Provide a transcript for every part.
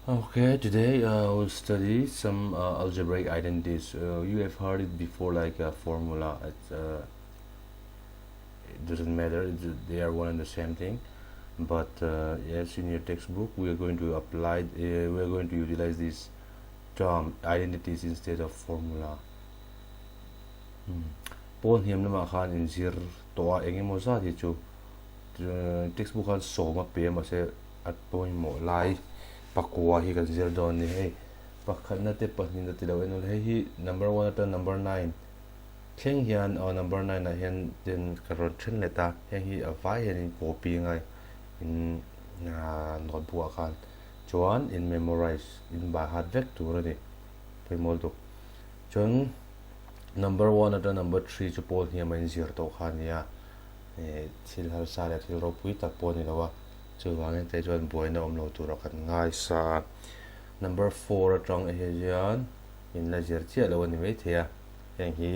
Okay, today we'll study some algebraic identities. You have heard it before, like a formula. It doesn't matter; they are one and the same thing. But yes, in your textbook, we are going to apply. We are going to utilize this term identities instead of formula. Pawl hniam lamah khan inzir tawh a engemaw zat hi chu textbook khan sawm a pe a mahse a pawimawh lai pakua hi kan zir dawn a ni hei pakhatna te pahnihna ti lo en ula hei hi number one atang number nine thleng hian aw number nine ah hian ten ka rawn then let a heng hi a vai hian in copy ngai in notebook ah khan chuan in memorize in by heart vek tur a ni pawimawh lutuk chuan number one atang number three chu pawl hniam a inzir tawh kha a ni a thil harsa leh thil ropui tak pawh a ni lo a chuvangin te chuan buaina awm lo tura kan ngai sa a number four atang hian in la zir chiah lo a ni maithei a heng hi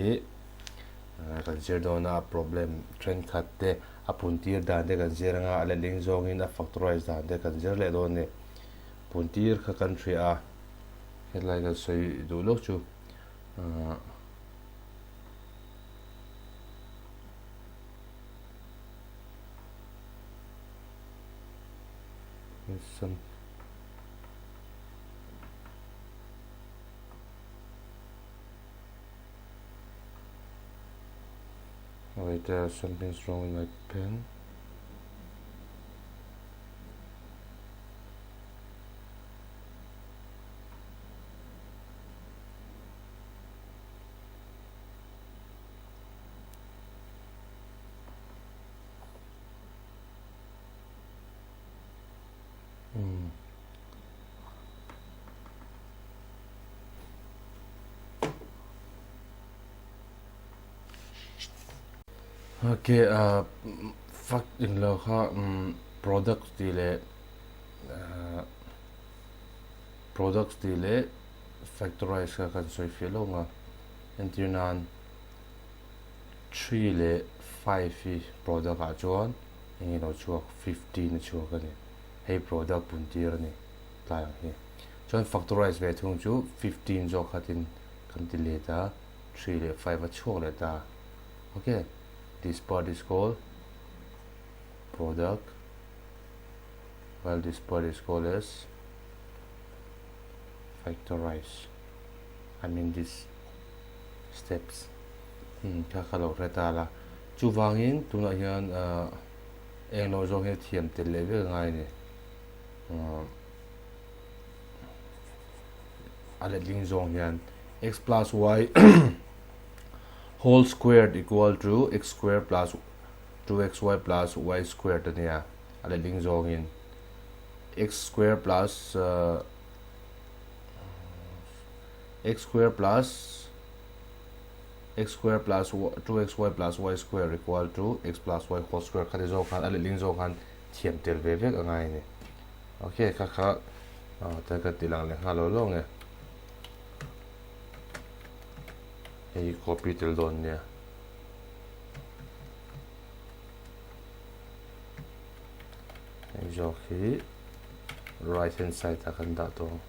kan zir dawn a problem thenkhat te a puntir dan te kan zir anga a letling zawngin a factorize dan te kan zir leh dawn a ni puntir kha kan hria a hetlai kan sawi duh lawk chu Some Wait, something's wrong with my pen. Hmm. Okay, fuck in lo kha product ti leh products tih leh factorize kha kan sawi fiah lawk ang a entir nan three leh five hi product ah chuan eng ilo chhuak 15 a chhuak a ni hei product bun tir a ni tlai ang hi chuan factorize ve thung chu 15 zawk khatin kan ti let a three leh five a chhuak leh ta okay this part is called product while this part is called as factorize I mean this steps kha ka lo hre ta la chuvangin tunah hian eng lo zawng hian thiam tel leh vek a ngai a ni a letling zawng hian x plus y whole squared equal to x square plus 2xy plus y squared a nia a letling zawngin x square plus x square plus x square plus 2xy plus y square equal to x plus y whole square khati zawk khan a letling zawk khan thiam tel ve vek a ngai a ni. Okay, kha kha ta ka ti lang leh nghal lo lo nge. Hei copy tel dawn nia. Hei zawk hi right hand side ah kan dah tawh ang.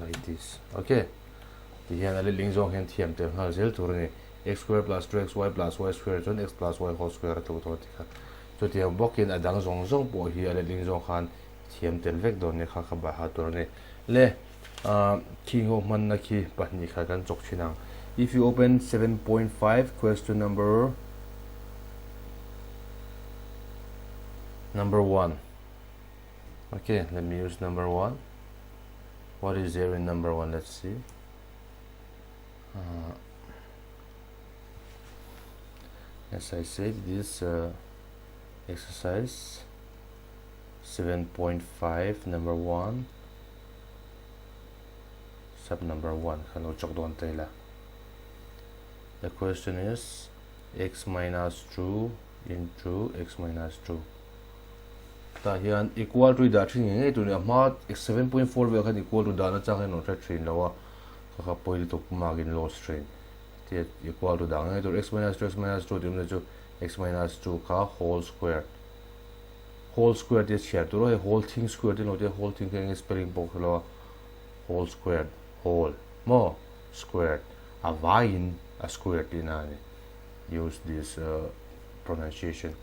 Like this. Okay. Ti hian a letling zawng hian thiam tel nghal zel tur a ni. X square plus 2xy plus y square chuan x plus y whole square a tluk dawn tih kha. Chutiang bawkin a dang zawng zawng pawh hi a letling zawng khan thiam tel vek dawn nia kha kha bai ha tur a ni. Le khi ho hmanna khi pahnih kha kan chawk thin ang. If you open 7.5 question number number 1. Okay, let me use number 1. What is there in number 1? Let's see. As I said, this exercise 7.5 number 1 sub number 1 kan lo chawk dawn ta ila. The question is x minus 2 into x minus 2. Tah hian equal to i dah thin ngei ngei tur a ni. A hma 7.4 vel khan equal to dahna chang hian rawn hre thin lo a, kha kha pawi lutuk mark in loss thin. Tia equal to dah ngei tur x minus 2 x minus 2 tih awmzia chu X minus 2 kha whole square. Whole square tia chhiar tur aw hei whole thing square te lo tia whole thing kha enge spelling pawh ka hre lo a. Whole squared, whole maw squared a vaiin a square tihna a ni. Use this pronunciation.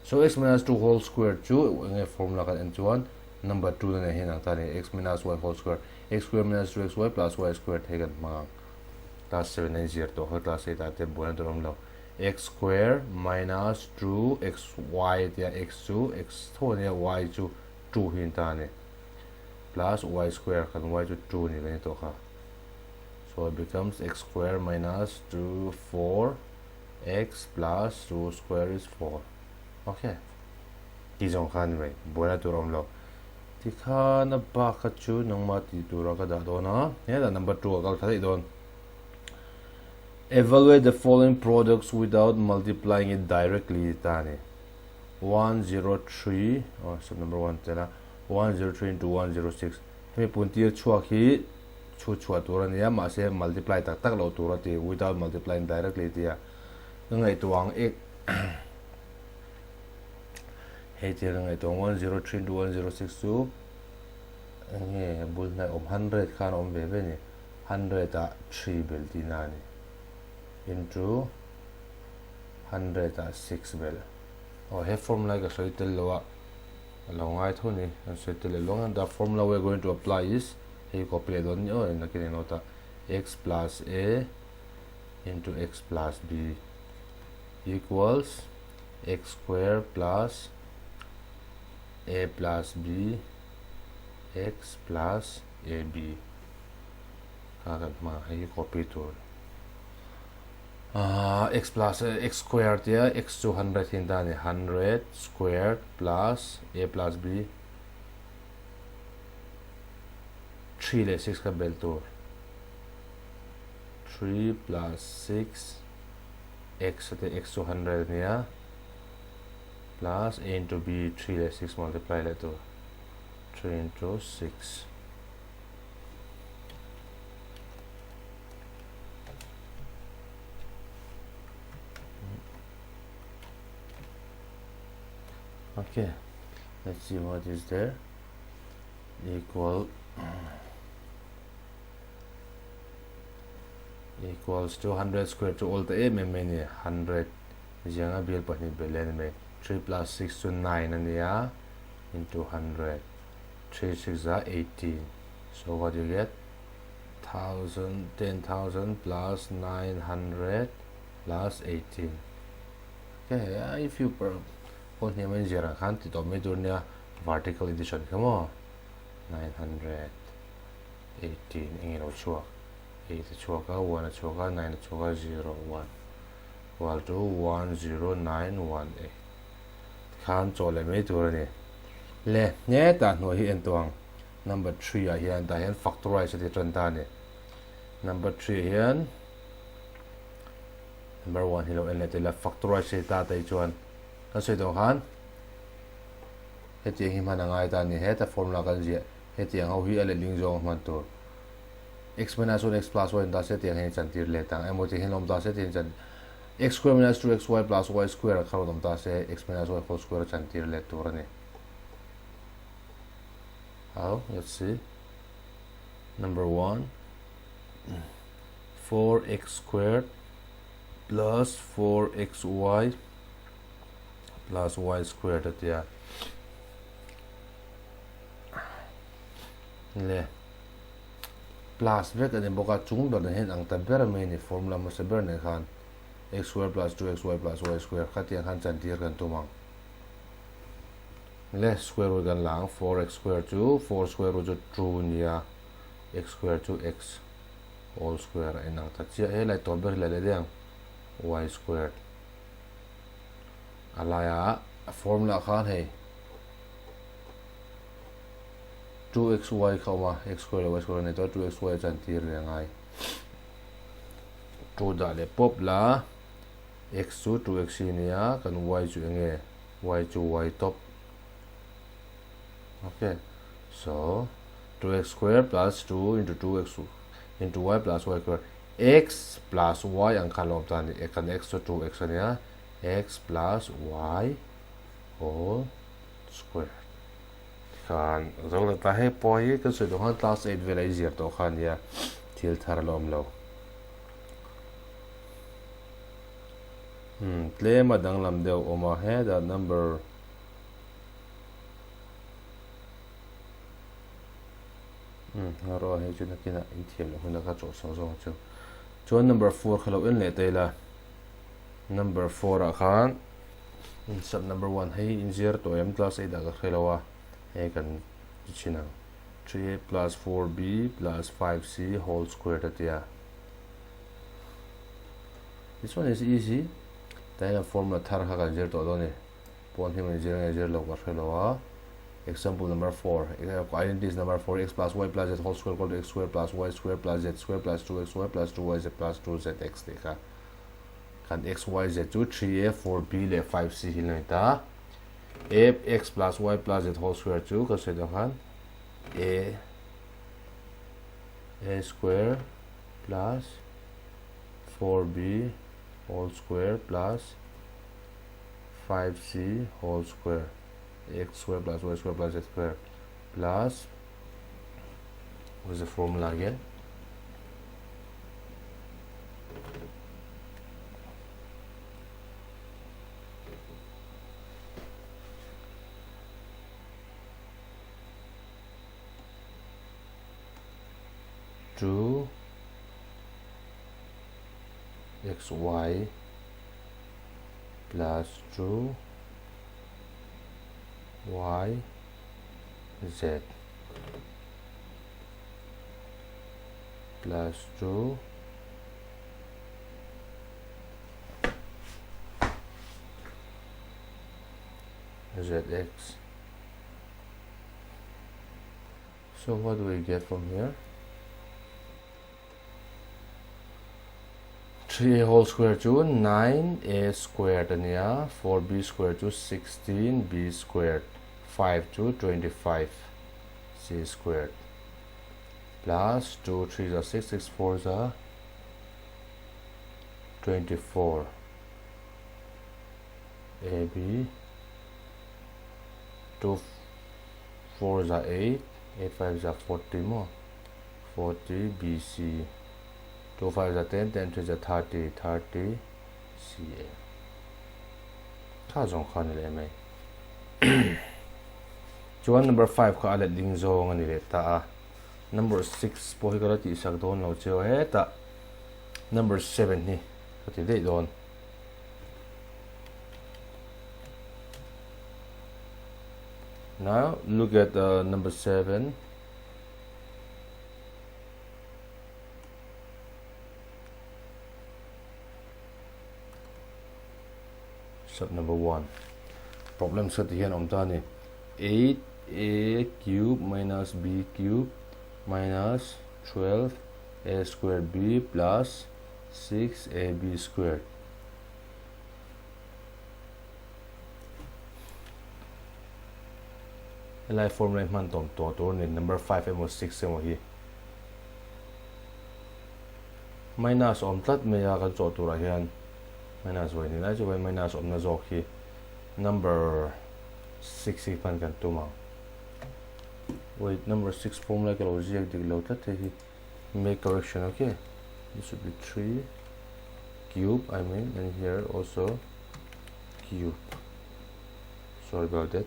So x minus 2 whole square chu enge formula kan en chuan number 2 na nen hian ang ta a ni. X minus y whole square x square minus 2xy plus y square te hi kan hmang ang. Class 7 a inzir tawh kha class 8 ah te buaina tur a awm lo. X square minus 2xy tia x chu x tho a nia y chu 2 hi a ni ta a ni. Plus y square kan y chu 2 ni ve ni tawh kha. So it becomes x square minus 2 4 x plus 2 square is 4. Okay. Ti zawng kha ni mai. Buaina tur awm lo. Tikhan a bak kha chu nangmah tih tura ka dah dawn a. Hetah number 2 a kal thla daih dawn. Evaluate the following products without multiplying it directly ta ni. 103 oh step number 1 tela 103 into 106 hemi puntir chhuak hi chhu chhuah tur a nia mahse multiply tak tak loh tur a ti without multiplying directly tia ka ngaihtuah ang ek hei tia ka ngaihtuah ang 103 into 106 chu enge bul hnai awm 100 khan a awm ve ve ni 100 ah 3 bel tihna a ni into 100 ah 6 bel aw he formula hi ka sawi tel lo a a lo ngai tho ni kan sawi tel leh luang a the formula we are going to apply is hei copy leh dawn ni aw nakin eng note ah x plus a into x plus b equals x square plus a plus b x plus ab kha kan hmang hei hi copy tur Ah, x plus x square tia x chu 100 hin ta ni 100 square plus a plus b 3 leh 6 kha bel tur 3 plus 6 x te x chu 100 ania plus a into b 3 leh 6 multiply leh tur 3 into 6. Okay, let's see what is there. Equal equals to 100 square to all the em em mai ni 100 zianga bial pahnih belh a ni mai 3 plus 6 chu 9 a nia into 100 3 6 a 18 so what you get thousand 10,000 plus 900 plus 18 okay if you per pawh hniam a inzir ang khan ti tawh mai tur nia vertical addition kha maw 918 eng ilo chhuak 8 a chhuak a 1 a chhuak a 9 a chhuak a 0 1 equal to 10918 khan chaw leh mai tur a ni le hetah hnuai hi en tawh ang. Number 3 ah hian tah hian factorize a ti tan ta a ni. Number 3 ah hian number 1 hi lo en leh ta ila factorize a ti ta te chuan kan sawi tawh khan hetiang hi hman a ngai ta a ni. Heta formula kan ziah hetiang ho hi a letling zawng a hman tur. X minus 1 x plus 1 ta se tiang hian i chantir let ang emaw tiang hian awm ta se tiang hian x square minus 2xy plus y square kha rawn awm ta se x minus y whole square a chantir let tur a ni. How? Let's see. Number 1, 4x squared plus 4xy plus y squared atia. Le plus vek ani bawk a chung ber hian ang ta ber mai ni formula hmasa ber nen khan x square plus 2xy plus y square kha tiang khan chantir kan tum ang. Le square root kan la ang 4x square chu 4 square root chu 2 nia x square chu x whole square a inang ta chiah he lai tawp ber hi la leh daih ang y square a laia a formula khan hei 2xy kha awm a x square leh y square a nei tawh a 2xy a chan tir leh angai 2 dah leh pawp la x chu 2x hi nia kan y chu enge y chu y top ok so 2x square plus 2 into 2x into y plus y square x plus y ang khan lawm ta ni kan x chu 2x ania. X plus Y whole square. Tikhan zo leh ta hei pawh hi kan sawi tawh khan class 8 vela i zir tawh kha ania thil thar la awm lo. Tlem a danglam deuh awm a hetah number Ngarawh hei chu nakinah inthiam loh hunah ka chawhsak zawk ang chu. Chuan number 4 kha lo en leh ta ila. Number 4 ah khan sub number 1 hei inzir tawh em class 8 ah ka hre lo a hei kan ti thin ang. 3a plus 4b plus 5c whole square ta tia. This one is easy. Tah hian formula thar kha kan zir tawh dawn a ni. Pawn hi man zir nge zir lo ka hre lo a. Example number 4, identities number 4, x plus y plus z whole square equal to x square plus y square plus z square plus 2xy plus 2yz plus 2zx tih kha kan x, y, z chu 3a, 4b leh 5c hi lo ni ta. A x plus y plus z whole square chu kan sawi dawn khan a a square plus 4b whole square plus 5c whole square x square plus y square plus z square plus what is the formula again? Two x y plus 2 y z plus 2 zx. So what do we get from here? 3a whole square chu 9a squared a nia, 4b square chu 16b squared, 5 chu 25c squared plus 2 3 za 6, 6 4 za 24 ab 2 4 za 8, 8 5 za 40 maw, 40 BC, 2 5 za 10, 10 3 za 30, 30 CA. Kha zawng kha ni leh mai. Chuan number 5 kha a let ding zawng a ni leh ta a. Number 6 pawh hi ka la tihsak dawn lo cheu hetah. Number 7 hi ka ti daih dawn. Now look at uh, number 7. Step number 1. Problem set hian awm ta ni. 8a cube minus b cube minus 12a square b plus 6ab squared. Helai formula hi hman tawm tawh tur a ni, number 5 emaw 6 emaw hi. Minus awm tlat mai a kan chawh turah hian minus vawi hnih lai chu vawi minus awmna zawk hi number 6 hi hman kan tum ang. Wait, number 6 formula ka lo ziak dik lo tlat hei hi. Make correction, okay? This should be 3 cube, I mean, and here also cube. Sorry about that.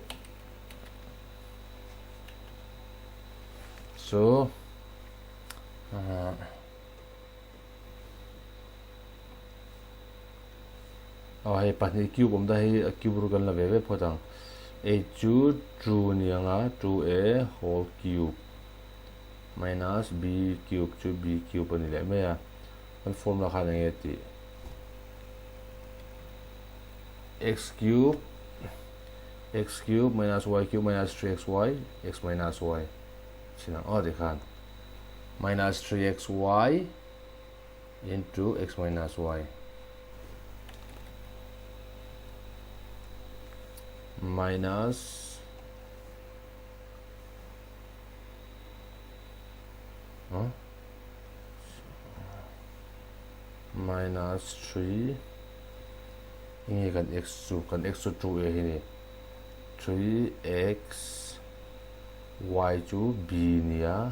So, oh hei pahnih cube awm ta hei a cube ru kan la ve ve phawt ang. 8 chu 2 ni anga 2a whole cube minus b cube chu b cube ani leh mai a. Kan formula khan enge tih x cube x cube minus y cube minus 3xy x minus y chinang aw tikhan minus 3xy into x minus y minus huh? Minus 3 Enge kan x chu? Kan x chu 2a hi ni. 3x y chu b nia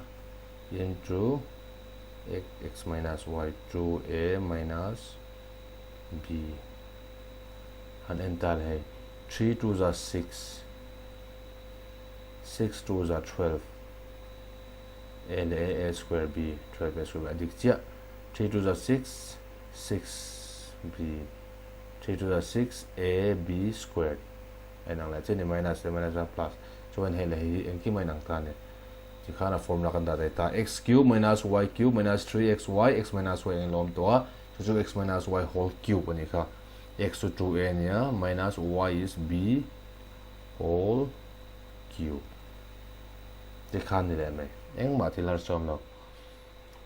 into x minus y 2a minus b. Han en ta le hei. 3 2 za 6 6 2 za 12 a leh a a square b 12 a square b a dik chiah. 3 2 za 6 6 b 3 to the 6 a b squared a inang leh chian ni minus leh minus a plus chuan hei leh hei hi engkim a inang ta a ni tikhan a formula kan dah daih ta x cube minus y cube minus 3xy x minus y eng lawm tawh a chu chu x minus y whole cube a nih kha x chu 2a a nia minus y is b whole cube tikhan ni leh mai engmah thil harsa awm lo.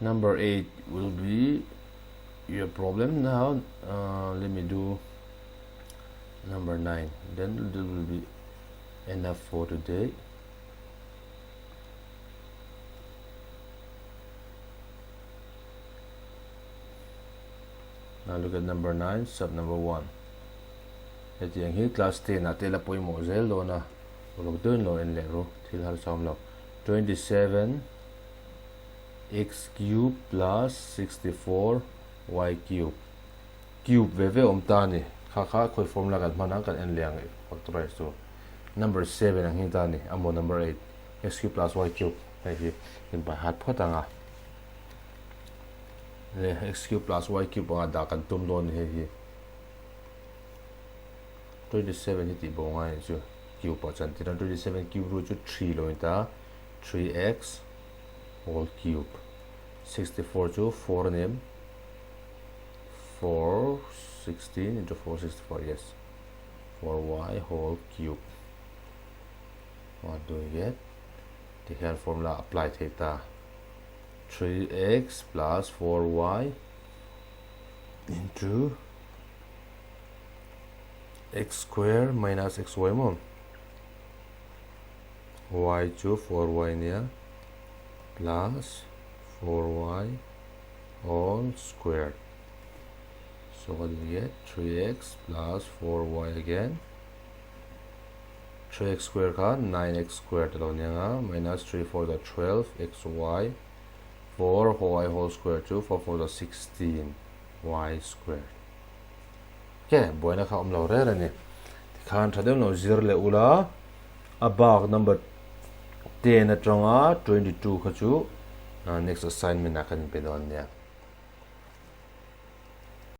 Number 8 will be your problem now. Let me do number 9. Then there will be enough for today. Now look at number 9, sub number 1. Hetiang hi class 10 ah te la pawimawh zel dawn a, uluk deuhin lo en leh ru, thil harsa awm lo. 27 x cube plus 64 y cube cube ve ve awm ta a ni. Kha kha khawi formula kan hman ang kan en leh ang factorize chu. Number 7 ang hi ta a ni a maw number 8 x cube plus y cube hei hi in pai hat phawt ang a. Le x cube plus y cube anga dah kan tum dawn ni hei hi. 27 hi tih bo ngai ni chu cube ah chan tir a 27 cube root chu 3 lo ni ta 3x whole cube 64 chu 4 a ni em 4 16 into 4 64 yes 4y whole cube what do we get ti hian formula apply thei ta 3x plus 4y into x square minus xy maw y chu 4y nia plus 4y whole squared so what do we get 3x plus 4y again 3x square kha 9x squared alo nia nga minus 3 4 the 12 xy 4 y whole square chu 4 4 the 16 y squared Ok, buaina kha awm lo rel a ni. Tikhan tha deuh lo zir leh ula, a bak number 10 atanga 22 kha chu next assignment ah kan inpe dawn nia.